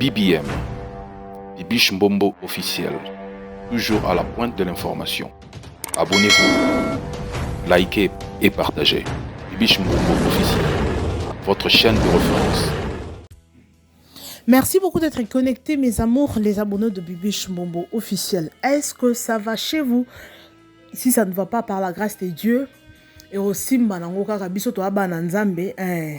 BBM, Bibiche Mbombo officiel, toujours à la pointe de l'information. Abonnez-vous, likez et partagez. Bibiche Mbombo officiel, votre chaîne de référence. Merci beaucoup d'être connectés, mes amours, les abonnés de Bibiche Mbombo officiel. Est-ce que ça va chez vous? Si ça ne va pas, par la grâce de Dieu, et aussi nango kaka biso to bana Nzambe, eh,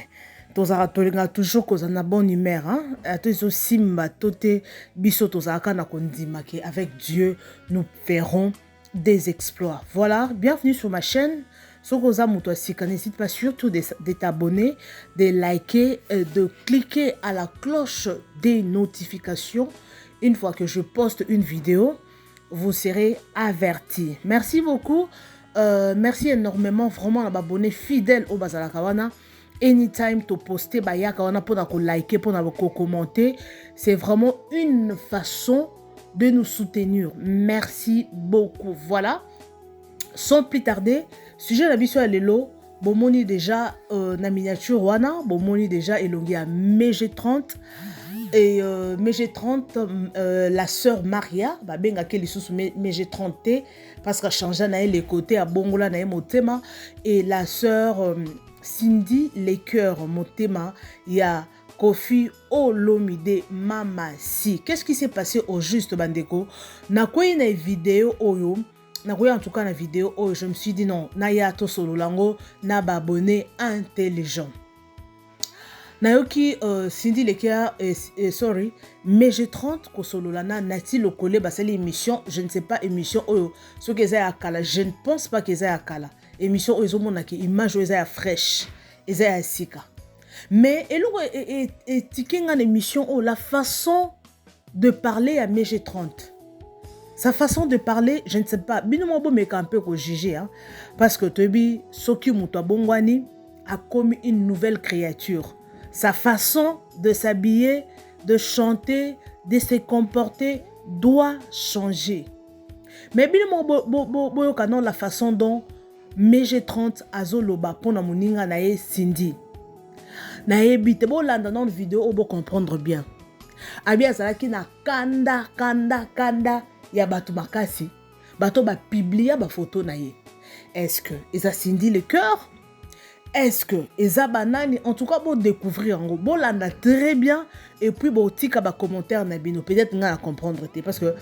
tozalaka tolinga toujours kozala na bonne humeur, hein? Ata ezosimba to te, biso tozalaka na kondima ke avec Dieu nous ferons des exploits. Voilà, bienvenue sur ma chaîne. Soki oza moto ya sika, n'hésite pas surtout de t'abonner, de liker, de cliquer à la cloche des notifications. Une fois que je poste une vidéo, vous serez averti. Merci beaucoup. Merci énormément vraiment à abonné fidèle oyo bazalaka wana. Anytime to poster, bayaka wana pona ko liker, pona ko commenter. C'est vraiment une façon de nous soutenir. Merci beaucoup. Voilà. Sans plus tarder, sujet na biso ya lelo, bomoni déjà na miniature wana, bomoni déjà elongi ya MG30 et MG30, la sœur Maria, babengaki lisusu MG30 te parce que changea na ye les côtés, abongola na ye motema, et la sœur Cindy Lecoeur, motema ya Kofi Olomide Mama Si. Qu'est-ce qui s'est passé au juste, bandeko? Nakwei na vidéo oyo, nakoya en tout cas na vidéo oyo, je me suis dit non, naya tosolola yango na baabonné intelligent. Nayoki Cindy Lecoeur, sorry, MG30 kosolola na Nati Lokole, basali émission, je ne sais pas émission oyo soki eza ya kala, je ne pense pas que eza ya kala. Émission oyo ezomonaki image oyo eza ya fraîche, eza ya sika. Mais eloko etike nga na émission oyo, la façon de parler à MG30. Sa façon de parler, je ne sais pas. Bino moko bomeka un peu ko juger, hein, parce que toyebi soki moto abongwani a commis une nouvelle créature. Sa façon de s'habiller, de chanter, de se comporter doit changer. Mais bino moko boyoka non la façon dont MG30 azoloba mpona moninga na ye Cindy. Nayebi te, bolanda nano vidéo oyo bocomprendre bien. Abi azalaki na kanda, kanda, kanda ya bato makasi, bato bapublia bafoto na ye. Est-ce que eza Cindy le cœur? Est-ce que eza banani? En tout cas, bodécouvrir yango, bolanda très bien et puis botika bacommentaire na bino. Peut-être nga na comprendre te, parce que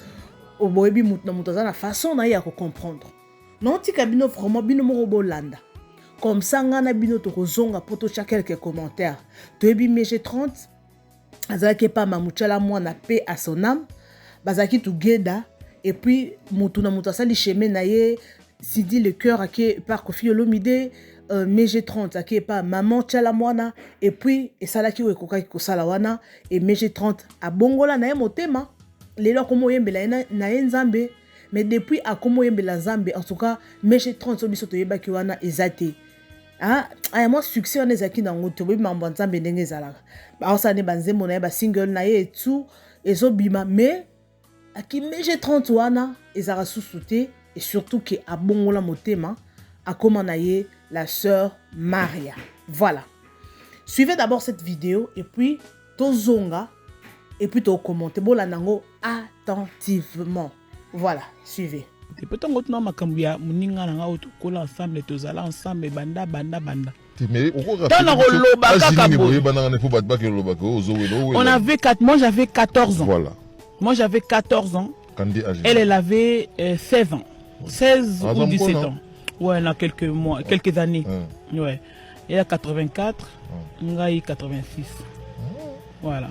boyebi moto na moto aza na façon na ye ya kocomprendre. Naotika bino vraiment, bino moko bolanda. Comme ça nga na bino tokozonga mpo totya quelques commentaires. Toyebi MG30 azalaki epa Mamutyala Mwana, paix à son âme, bazalaki together et puis motu na moto asali chemin na ye. Cindy le cœur ake par Kofi Olomide, MG30 ake epa Maman Tyala Mwana, et puis esalaki oyo ekokaki kosala wana, et MG30 abongola na ye motema. Lelo akoma oyembela ye na ye Nzambe. Mais depuis akoma oyembela Nzambe, en tout cas MG30 so biso toyebaki wana eza te. Ah, aya mwa succès wana ezalaki nango te. Boyebi makambo ya Nzambe ndenge ezalaka, aosala nde banzembo na ye, basingle na ye etu ezobima, mais aki MG30 wana ezalaka susu te. Et surtout ke abongola motema, akóma na ye la sœur Maria. Voilà, suivez d'abord cette vidéo et puis tozonga et puis tocommente. Bolanda yango attentivement. Voilà, suivez. Epe ntango tuna makambo ya moninga na nga oyo tokola ensemble, tozala ensemble banda banda banda. Ntango koloba kaka boye. On avait 4, moi j'avais 14 ans. Voilà. Moi j'avais 14 ans. Elle, elle avait 16 ans, 16 Ah, ou 17 ans. Ans, ouais, dans quelques mois, quelques années, ouais. Elle a 84, ngai 86, voilà.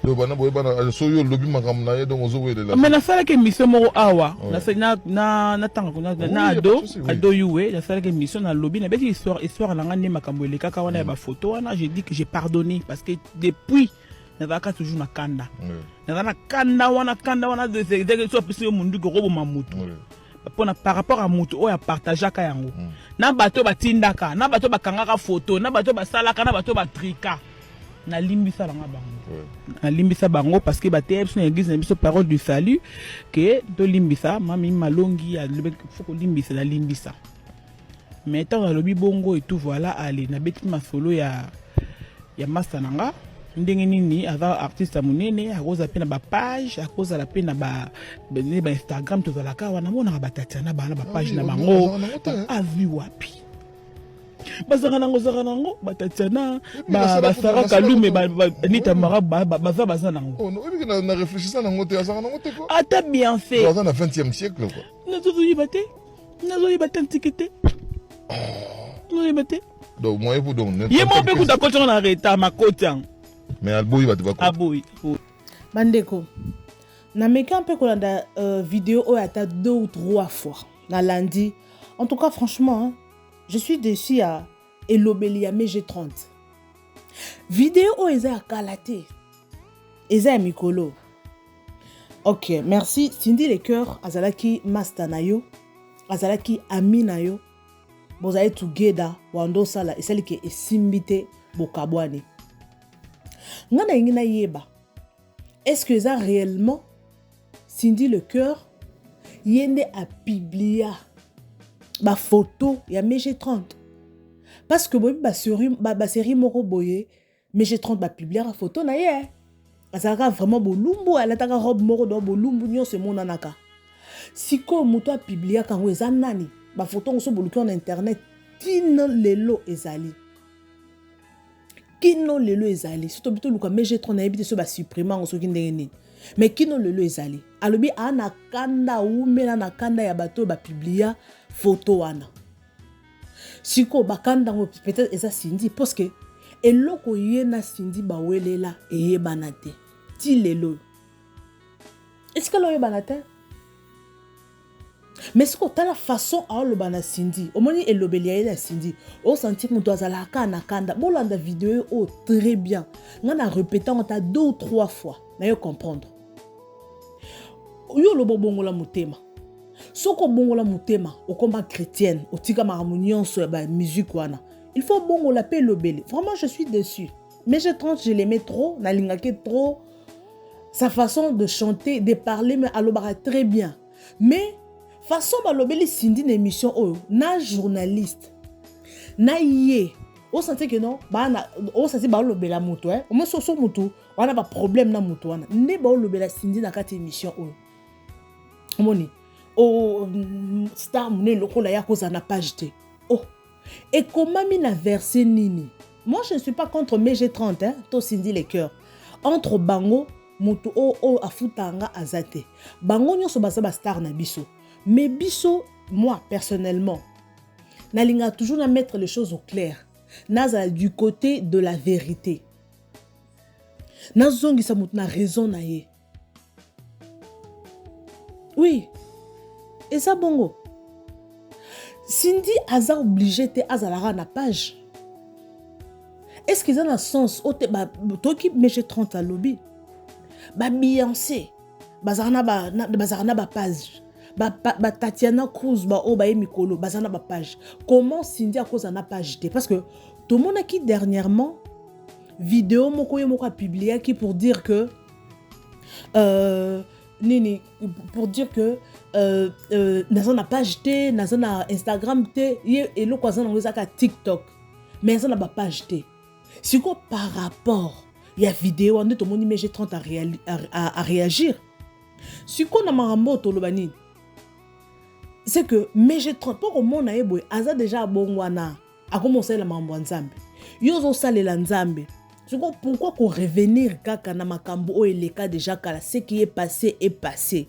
Bana boyebana, so yo olobi makambo na ye, donc ozowelela. Mais nasalaki émission moko awa, natanga na ado ado yuwe. Nasalaki émission, nalobi, nabeti histoire, histoire na nga nde makambo elekaka wana ya bafoto wana. J'ai dit que j'ai pardonné parce que depuis nazalaka toujours na kanda, naza na kanda wana, kanda wana so apesi yo munduki, okoboma mutu mpona par rapport à motu oyo apartageaka yango na bato oyo batindaka, na bato oyo bakangaka foto, na bato oyo basalaka, na bato oyo batrika. Nalimbisa nanga bango, nalimbisa bango parce que bateya biso na église na biso Parole du Salut ke tolimbisa. Mami Malongi alobi faut kolimbisa, nalimbisa. Mais ntango nalobi bongo et tout, voilà, ale nabeti masolo ya masta na nga. Ndenge nini aza artiste ya monene, akozala mpe na bapage, akozala mpe na ba ba Instagram, tozalaka wana, monaka batatiana bana bapage na bango, azwi wapi? Bazalaka nango, ozalaka nango, batatiana, basara kalume, anita mara, baza baza nango. Na réfléchissa nango te, azalaka nango te. Ata bien fait. Aza na 20e siècle quoi. Nazoyeba te, nazoyeba te, ntiki te, nazoyeba te. Donc moyen pour donc ye moko mpe kuta akoti yango na retard, makoti yango. Mais aboyi bato bakota. Aboyi. Bandeko, nameka mpe kolanda video oyo ata deux ou trois fois, nalandi. En tout cas, franchement, hein, je suis déçu ya elobeli ya MG30. Video oyo eza ya kala te, eza ya mikolo. Ok, merci. Cindy Le Cœur azalaki master na yo, azalaki ami na yo, bozali together, wanda osala esali ke esimbi te, bokabwani. Nga nalingi nayeba, est-ce que eza réellement Cindy Le Cœur ye nde apublia bafoto ya MG30? Parce que boyebi basérie ba, ba moko boye, MG30 bapubliaka foto na ye, azalaka vraiment bolumbu, alataka robe moko, do bolumbu nyonso emonanaka. Sikoyo moto apubliaka yango eza nani? Bafoto yango so boluki na internet, kino lelo ezali, kino lelo ezali. So tobi toluka MG30, nayebi te so basupprime yango soki ndenge nini, mais kino lelo ezali. Alobi aa na kanda, awumela na kanda ya bato oyo bapublia foto wana. Sikoyo bakanda yango peut-être eza Cindy, parce que eloko ye na Cindy bawelela eyebana te ti lelo, etikala oyebana te. Mais soki otala façon aoloba na Cindy, omoni elobeli ya ye na Cindy, osentir moto azalaka na kanda. Bolanda video oyo très bien, nga na répéta ngo ata deux ou trois fois na yo comprendre. Yo oloba obongola motema. Soki obongola motema, okoma chrétienne, otika makambo nyonso ya bamusique wana, il faut obongola mpe elobeli. Vraiment, je suis déçu. Mais je 30, je l'aimais trop, nalingaki trop sa façon de chanter, de parler, mais alobaka très bien. Mais façon balobeli Cindy na émission oyo, na journaliste na ye, osentir que non, bana osentir baolobela moto, eh? Omoi so motu wana baproblème na motu wana nde baolobela Cindy na kati émission oyo. Omoni o star monene lokola ya kozala na page te. Oh, ekomami na verset nini? Moi, je ne suis pas contre MG30, hein, to Cindy Le Cœur. Entre bango, moto oyo afutanga aza te. Bango nyonso baza bastar na biso. Mais biso, moi personnellement, nalingaka toujours na mettre les choses au clair, nazala du côté de la vérité, nazongisa moto na raison na ye. Oui, eza bongo. Cindy aza obligé te azalaka na page. Est ce que eza na sens oyo te? Toki MG30 alobi baBeyoncé bazalaka na bapage, baTatiana Cruz, baoyo baye mikolo baza na bapage. Comment Cindy akozala na page te? Parce que tomonaki dernièrement video moko, ye moko apubliaki pour dire que nini, pour dire que naza na page te, naza na Instagram te. Ye eloko aza nango ezaka TikTok, mais aza na bapage te. Sikoyo par rapport ya video wana nde tomoni MG30 a réagir. Sikoyo na makambo oyo toloba nini? C'est que MG30, mpo komona ye boye, aza déjà abongwana, akoma kosalela makambo ya Nzambe. Yo ozosalela Nzambe sikoyo, pourquoi korevenir kaka na makambo oyo eleka déjà kala? Ce qui est passé est passé.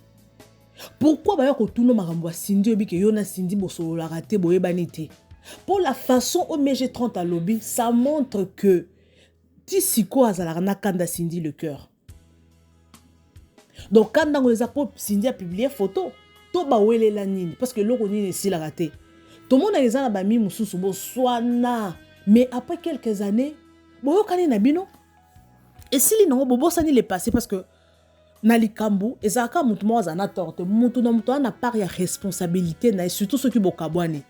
Pourquoi baya kotuna makambo ya Cindy? Oyebi ke yo na Cindy bosololaka te, boyebani te. Mpo la façon oyo MG30 alobi, ça montre que ti sikoyo azalaka na kanda Cindy Le Cœur. Donc kanda yango eza mpo Cindy apublie photo to bawelela nini? Parce que eloko nini esilaka te. Tomonaka eza na bami mosusu boswana, mais après quelques années boyokani na bino, esili nango, bobosani le passé. Parce que na likambo ezalaka, motu moko azala na tort te, motu na moto aza na part ya responsabilité na ye, surtout soki bokabwani.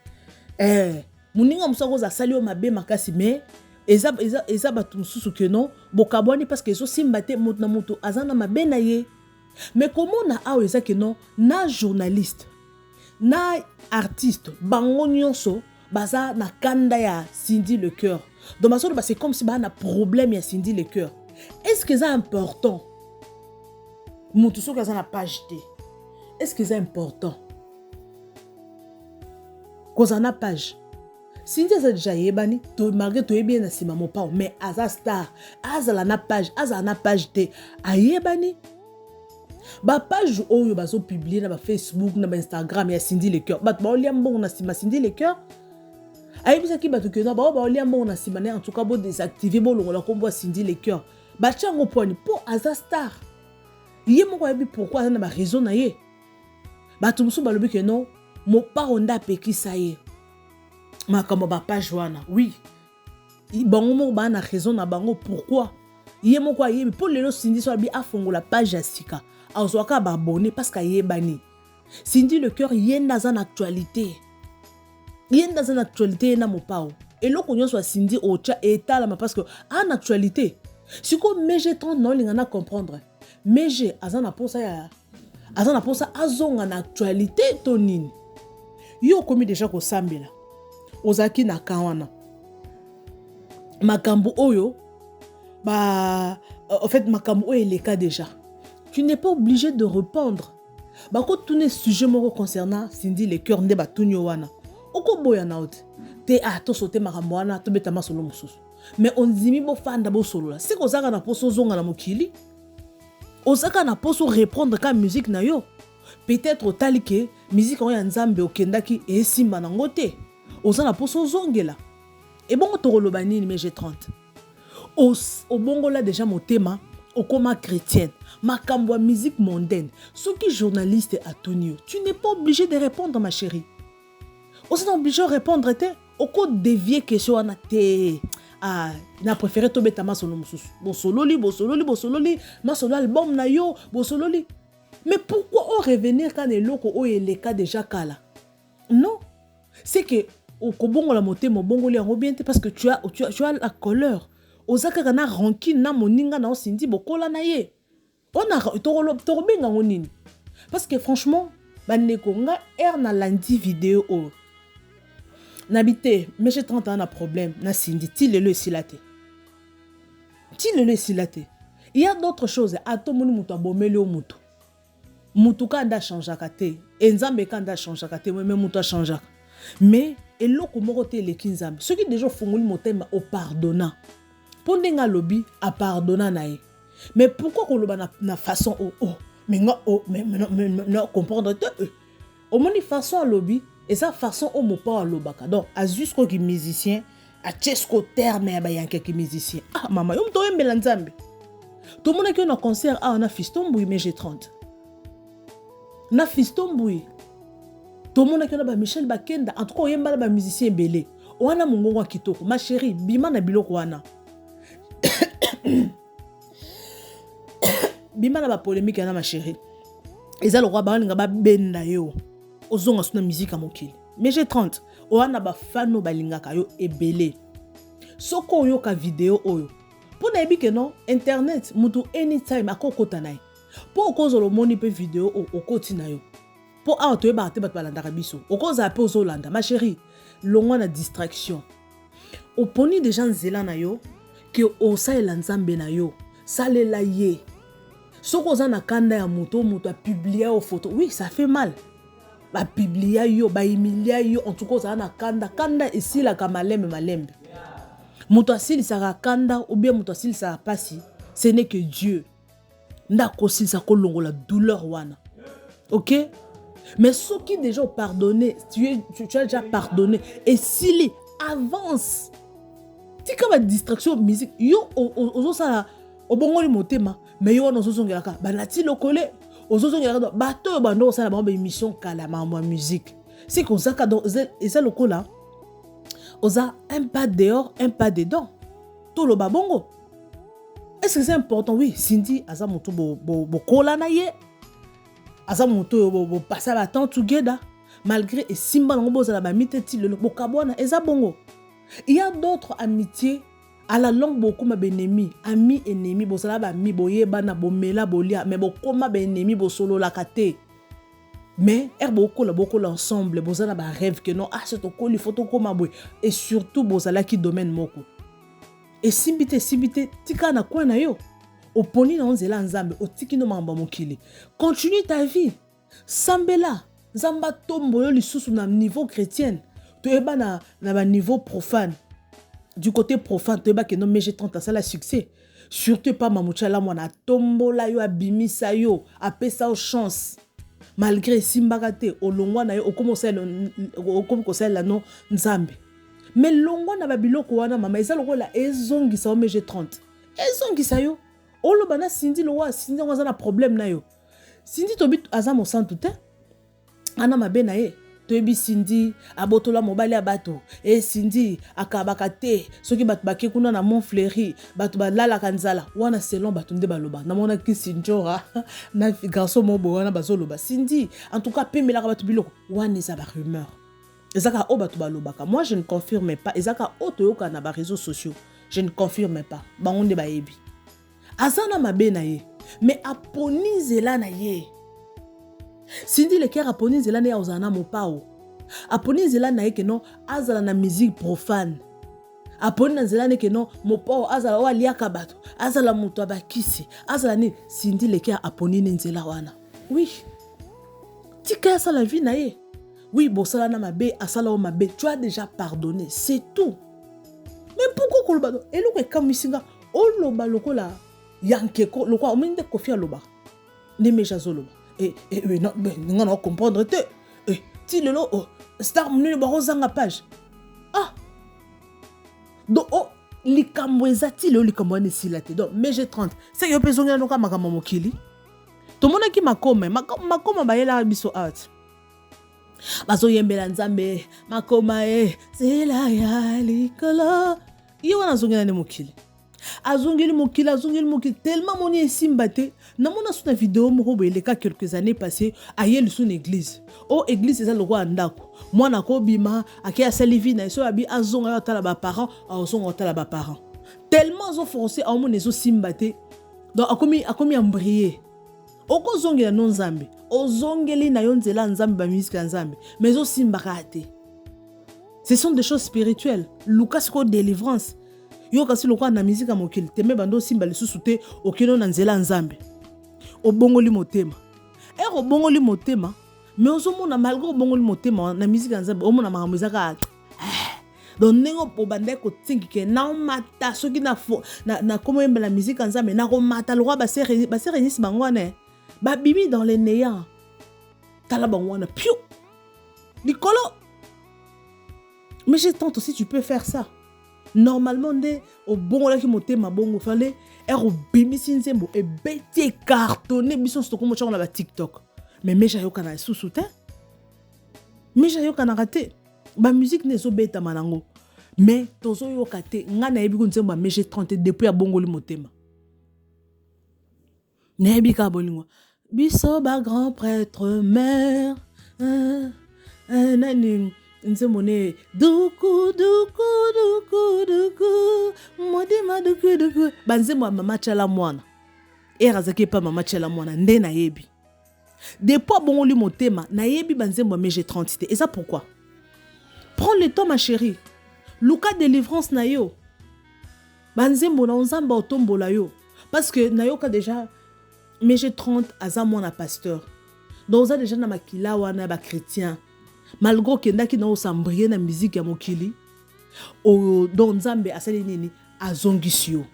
Moninga mosusu akozala asali yo mabe makasi, mais eza bato mosusu ke non, bokabwani parce que ezosimba te. Moto na moto aza na mabe na ye. Mais komona awa eza ke non, na journaliste na artiste, bango nyonso baza na kanda ya Cindy Le Cœur. Donc bazoloba, c'est comme si baa na problème ya Cindy Le Cœur. Est ce que eza important moto soki aza na page te? Est ce que eza important kozala na page? Cindy aza deja ayebani to malgré toyebi ye na nsima mopao, mais aza star, azala na page, azala na page te, ayebani. Bapage oyo bazopublie na bafacebook na bainstagram ya Cindy Le Cœur, bato baolia mbongo na nsima Cindy Le Cœur. Ayebisaki bato ke bao baolia mbongo na nsima na ye, en tout cas bodésactive, bolongola nkombo ya Cindy Le Cœur. Batia yango pwani mpo aza star, ye moko ayebi pourquoi aza na bareseau na ye. Bato mosusu balobi ke non, mopao nde apekisa ye makambo ya bapage wana. Oui, bango moko baa na raison na bango pourquoi, ye moko ayebi. Mpo lelo Cindy so abi afongola page ya sika, azwaka baabonné parce que ayebani. Cindy Le Cœur, ye nde aza na actualité, ye nde aza na actualité, ye na mopao. Eloko nyonso ya Cindy otya etalama parce que aa na actualité. Sikoyo MG 30, na olinga na comprendre, MG aza na mposa ya, aza na mposa azonga na actualité to nini? Yo okomi deja kosambela, ozalaki na kan wana, makambo oyo ba, en fait, makambo oyo eleka déjà, tu n'es pas obligé de répondre. Bakotuna sujet moko concernant Cindy Le Cœur, nde batuni yo wana, okoboya na yo te te. Ah, tosote makambo wana, tobeta masolo mosusu. Mais ondimi bofanda bosolola. Seke ozalaka na mposa ozonga na mokili, ozalaka na mposa oreprendre ka musique na yo. Peut-être otali ke musique yango ya Nzambe okendaki esimba nango te, oza na mposa ozongela. Ebongo tokoloba nini? Mais G30, obongola déjà motema, okoma chrétienne, makambo ya musique mondaine, soki journaliste atuni yo, tu n'es pas obligé de répondre, ma chérie. Oza na obligé répondre te, okodévier question wana te. Ah, na préféré tobeta masolo mosusu. Bosololi, bosololi, bosololi masolo album na yo, bosololi. Mais pourquoi orevenir kaka na eloko oyo eleka déjà kala? Non, c'est que okobongola motema, obongoli yango bien te, parce que tu as la colère, oza kaka na rancune na moninga na osindi bokola na ye. Ona tokobenga yango nini? Parce que franchement, bandeko, nga ere nalandi video oyo, nabi te, MG 30 aza na problème na Cindy. Ti lelo esila te, ti lelo esila te. Il y a d'autres choses. Ata omoni moto abomeli yo moto, motu kaka nde achangeaka te, e Nzambe kaka nde achangeaka te, mais moto achangeaka. Mais eloko moko te eleki Nzambe. Soki deja ofungoli motema, opardonna, mpo ndenge alobi apardonna na ye. Mais pourquoi koloba na façon oh, oh, mais nga oh, mais, na comprendre te eh. Omoni façon alobi, eza façon oyo mopao alobaka. Donc azwi sikoyo musicien, atie sikoyo terme ya bayankaki musicien. Ah mama, yo moto oyembela Nzambe, tomonaki yo na concert awa na Fiston Mbui. Mais G30, na Fiston Mbui, tomonaki yo na bamichel Bakenda. En tout cas, oyemba na bamusicien ebele wana, mongongo ya kitoko. Ma chérie, bima na biloko wana, bima na bapolémique wana, ma chérie. Eza lokola balinga babenda yo ozonga so na musique ya mokili. Mais G30, oya na bafano balingaka yo ebele. Soki oyoka video oyo, mpo nayebi ke non, internet, mutu anytime akokota na ye, mpo okozala omoni mpe video oyo, okoti na yo, mpo awa toyebaka te bato balandaka biso. Okozala mpe ozolanda. Ma chérie, longwa na distraction. Oponi deja nzela na yo ke osalela Nzambe na yo, salela ye. Soki oza na kanda ya moto, moto apublia yo photo, oui, ça fait mal. Bapublia yo, bahumilia yo, en tout cas ozala na kanda. Kanda esilaka malembe malembe. Moto asilisaka kanda ou bien moto asilisaka mpasi, ce n'est que Dieu nde akosilisa kolongola douleur wana, ok? Mais soki déjà opardonné, tu as déjà pardonné, esili, avance, tika badistraction musique. Yo ozosala, obongoli motema, mais yo wana ozozongelaka banati lokole, ozozongelaka bato oyo bando kosala bango baémission kala, makambo ya musique. C'est kozaka, donc eza lokola oza un pas dehors, un pas dedans, toloba bongo. Est-ce que c'est important? Oui, Cindy aza motu bokola na ye, aza motu oyo bopasa batemps together. Malgré esimba nango, bozala bami te ti lelo, bokabwana, eza bongo. Il y a d'autres amitiés, à la longue bokóma baennemi. Ami, ennemi, bozala bami, boyebana, bomela, bolia, mais bokóma baennemi, bosololaka te. Mais ere bokola, bokola ensemble, boza na barêve ke non, ah, so tokoli, fo tokóma boye. Et surtout bozalaki domaine moko. Esimbi te, esimbi te, tika na coin na yo. Oponi na yo nzela ya Nzambe, otiki no makambo ya mokili. Continue ta vie. Sambela, Nzambe atombo yo lisusu na niveau chrétienne. Toyeba na, na ba niveau profane. Du côté profane, toyeba que non, mais j'ai 30 asala succès. Surtout pas Mamutshala mwana atombola yo, abimisa yo, apesa yo chance. Malgré esimbaka te, olongwa na yo, okomi kosalela no Nzambe. Mais longwa na ba biloko wana mama, eza lokola ezongisa yo MG 30. Ezongisa yo. Oloba na Cindy lokola Cindy yango aza na problème na yo. Cindy tobi aza mosantu te. Ana mabe na ye. Toyebi Cindy abotola mobali ya bato. E Cindy akabaka te. Soki bato bake kuna na Mont Fleury, bato balalaka nzala. Wana selon bato nde baloba. Namonaki Sinjora na garçon moko boye wana bazoloba. Cindy en tout cas apemelaka bato biloko. Wana eza ba rumeur. Eza kaka oyo bato balobaka. Moi je ne confirme pas. Eza kaka oyo toyoka na ba réseaux sociaux. Je ne confirme pas. Bango nde bayebi. Aza na mabe na ye. Mais aponi nzela na ye. Cindy Le Cœur aponi nzela na ye azala na mopao. Aponi nzela na ye que non azala na musique profane. Aponi na nzela na ye que non mopao azala oyo aliaka bato, azala moto ya bakisi, azala nini. Cindy Le Cœur aponi ne nzela wana. Oui. Tika ye asala vie na ye. Oui, bosala na mabe, asala yo mabe. Tu as déjà pardonné, c'est tout. Mais pourquoi koloba eloko ekamwisi nga oloba lokola yankeko lokola omoni nde Koffi aloba nde Meja azoloba e, e, e, non, nga na comprendre te e, ti lelo oh, star monene bakozanga page ah donc oh, likambo eza ti lelo likambo wana esila te. Donc Meje 30 seke yo mpe ezongela noka makambo ya mokili. Tomonaki makoma makoma bayelaka biso art bazoyembela Nzambe makoma e nzela ya likolo. Ye wana azongela nde mokili, azongeli mokili, azongeli mokili tellement moni esimba te. Namona so na video moko boye eleka quelques années passées, aye lisu na église. O église eza lokola ndako, mwana akobima ake asali vie na ye, so abi azonga yo atala ba parents, azonga otala ba parents tellement azoforce aomona ezosimba te. Donc akomi embrouillé. Okozongela no Nzambe, ozongeli na yo nzela ya Nzambe, ba musique ya Nzambe, mais ezosimbaka te. Ce sont des choses spirituelles. Luka sikoyo délivrance. Yo kasi lokola na musique ya mokili te, me bando osimba lisusu te, okende na nzela ya Nzambe. Obongoli motema. Ere obongoli motema, mais ozomona malgré obongoli motema na musique ya Nzambe, omona makambo eza kaka donc ndenge obandaki kotinkike naomata soki nakomi oyembela musique ya Nzambe, nakomata lokola baserenisi bango wana babimi dans le néant. Tala bango wana piu likolo. Mais je tente aussi, tu peux faire ça. Normalement nde obongolaki motema bongo, fallait ere obimisi nzembo ebeti ecartonne biso nyonso tokomi otyango na ba TikTok. Mais Meja ayokana lisusu te, Meja ayokanaka te, ba musique nde ezobetama nango mais tozoyoka te. Ngai nayebi ko nzembo ya Meje 30 depuis abongoli motema, nayebi kaka bolingo biso ba grand prêtre mère nani nzembo ne duku duku duku duku modima duku duku, banzembo ya mama Tshala Mwana ere azalaki epa mama Tshala Mwana nde nayebi. Depuis abongoli motema nayebi banzembo ya Meje 30 te. Eza pourquoi? Prends le temps ma chérie, luka délivrance na yo, banzembo na Nzambe otombola yo, parce que nayoka déjà Meje 30 aza mwana pasteur, donc oza déjà na makila wana ya ba chrétien, malgré okendaki na osambrie na musique ya mokili. Donc Nzambe asali nini? Azongisi yo.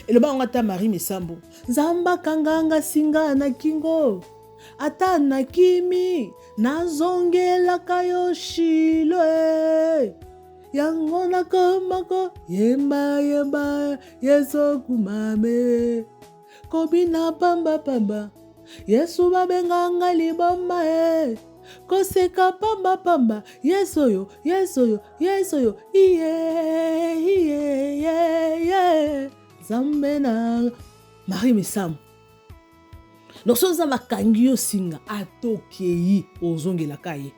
Eloba yango ata Marie Misambo, Nzambe akanganga singa na kingo, ata nakimi nazongelaka yo shilo e. Yango nakomako yemba yemba Yesu kumame, kobina pamba pamba Yesu babenganga liboma e, koseka pamba pamba Yesu oyo Yesu oyo Yesu oyo iye iye iye iye Nzambe na Marie Misamu. Donc soki Nzambe akangi yo singa atokei ozongelaka ye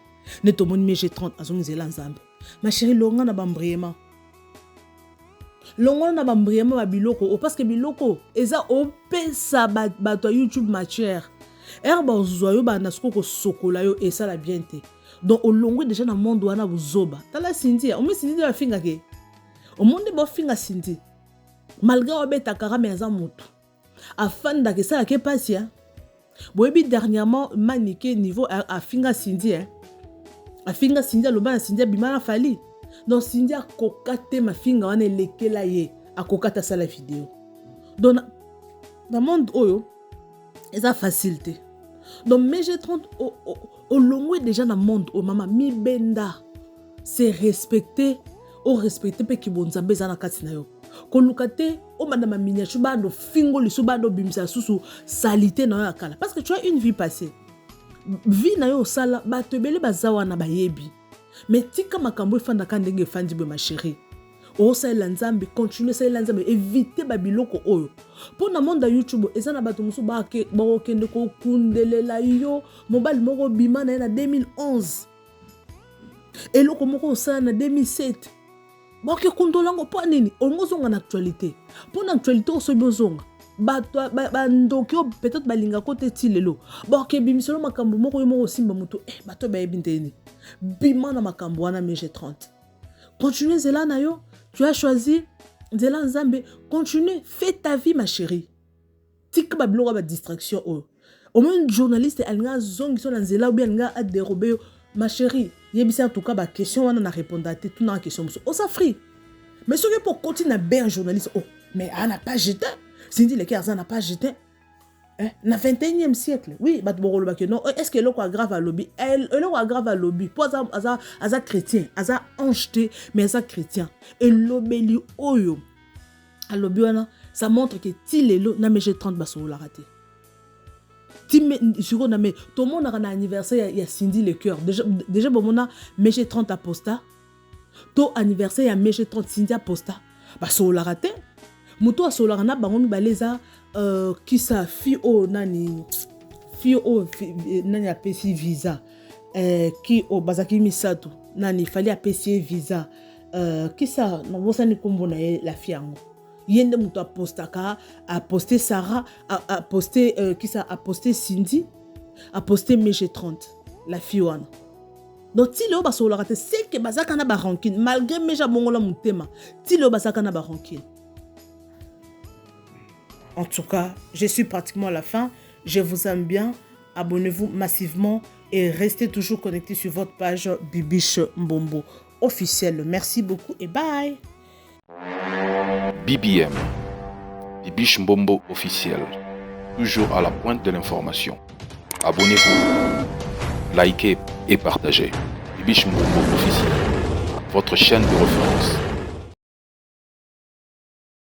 nde tomoni Meje 30 azongi nzela Nzambe. Ma chérie, longa na bambriement, longwana na bambriement ba biloko o, parce que biloko eza opesa bato ya YouTube matière ere bazwa yo banda sikoyo kosokola yo esala bien te. Donc olongwe déjà na monde wana buzoba. Tala Cindy, omi Cindy nde bafingaka ye. Omoni nde bofinga Cindy malgré obeta kara mais aza mutu afandaka esalaka ye mpasi hein? Boyebi dernièrement Manike niveau afinga Cindy hein? Afinga Cindy, aloba na Cindy abima na Fally. Donc Cindy akoka te, mafinga wana elekela ye, akoka te asala video. Donc na monde oyo eza facile te. Donc MG 30 olongwe déjà na monde oyo mama mibenda se respecter, o respecter mpe kibonzambe eza na kati na yo. Koluka te obanda ma miniature bando fingo lisu bando bimisa susu salite na yo ya kala, parce que tu as une vie passée. Vie na yo osala bato ebele baza wana bayebi, mais tika makambo efandaka ndenge efandi boye ma chérie. Osalela Nzambe, continue salela Nzambe, évite ba biloko oyo. Mpo na monde ya YouTube eza na bato mosusu bakokende kokundelela yo mobali moko bima na ye na 2011, eloko moko osala na 2007, bakoki kundola yango. Mpo nini olingi ozonga na actualité? Mpo na actualité osobi ozonga, bato bandoki oyo peut-être balingaka te ti lelo bakoki ebimiselo makambo moko yo moko osimba motu eh, bato bayebi ndeni bima na makambo wana. MG 30, continue nzela na yo, tu as choisi nzela Nzambe, continue, fais ta vie ma chérie. Tika babiloko ya badistraction oyo. Omoni journaliste alingi azongisa na nzela obi alingi adérobe yo. Ma chérie, yebisa en tout cas baquestion wana na répondre te, tunaka question mosusu, oza free. Mais soki mpo okoti na be ya journaliste, oh mais aa na page te, Cindy Leke aza na page te. Eh, na 21e siècle, oui, bato bokoloba ke non, est ce que eloko ya grave alobi? Eloko ya grave alobi mpo aza, aza, aza chrétien, aza ange te, mais aza chrétien. Elobeli oyo alobi wana, ça montre que ti lelo na MG 30 basololaka te. Ti sikoyo na me tomonaka na anniversaire ya Cindy Le Cœur déjà, déjà bomona MG 30 aposta to anniversaire ya MG 30 Cindy aposta, basololaka te. Moto asololaka na bango mibale eza kisa fille oyo nani, fille oyo nani apesi visa, ki oyo bazalaki misato nani Fally apesi ye visa, kisa nabosani nkombo na ye, la fille yango ye nde moto apostaka, aposte Sarah, aposte kisa, aposte Cindy, aposte MG 30, la fille wana. Donc ti lelo basololaka te, seke bazalaka na barancune malgré MG abongola motema, ti lelo bazalaka na barancune. En tout cas, je suis pratiquement à la fin. Je vous aime bien. Abonnez-vous massivement et restez toujours connectés sur votre page Bibiche Mbombo officielle. Merci beaucoup et bye. BBM, Bibiche Mbombo officiel, toujours à la pointe de l'information. Abonnez-vous, likez et partagez. Bibiche Mbombo officiel, votre chaîne de référence.